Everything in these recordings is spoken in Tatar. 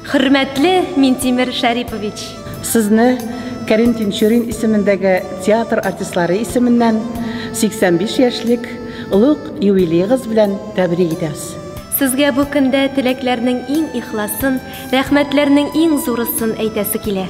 Хөрмәтле Минтимер Шәрипович! Сезне Кәрим Тинчурин исемендәге театр артистлары исеменнән 85 яшьлек олуг юбилеегыз белән тәбрик итәбез. Сезгә бу көндә теләкләрнең иң ихласын, рәхмәтләрнең иң зурысын әйтәсе килә.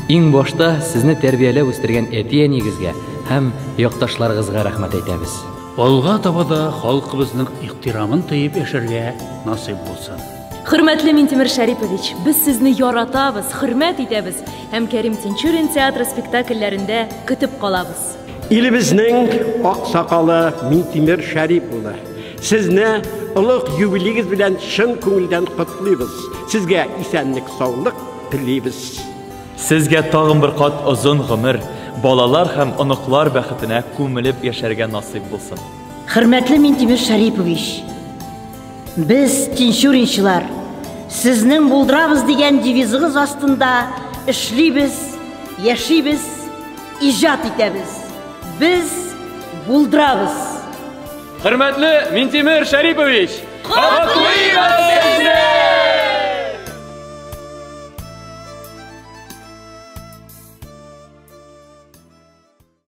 Иң башта сезне тәрбияләп үстергән әти-әниегезгә һәм якташларыгызга рәхмәт әйтәбез. Алга таба да халкыбызның ихтирамын тоеп яшәргә насыйп булсын. Хөрмәтле Минтимер Шәрипович, без сезне яратабыз, хөрмәт итәбез һәм Кәрим Тинчурин театры спектакльләрендә көтеп калабыз. Илебезнең аксакалы Минтимер Шәрип улы, сезне олуг юбилеегыз белән чын күңелдән котлыйбыз. Сезгә исәнлек, саулык телибез. Сезгә тагын бер кат озын гомер, балалар һәм оныклар бәхетенә күмелеп яшәргә насыйп булсын. Хөрмәтле Минтимер Шәрипович, без, тинчуринчылар, сезнең булдырабыз дигән девизыгыз астында эшлибез, яшибез, иҗат итәбез. Без булдырабыз. Хөрмәтле Минтимер Шәрипович! Котлыйбыз!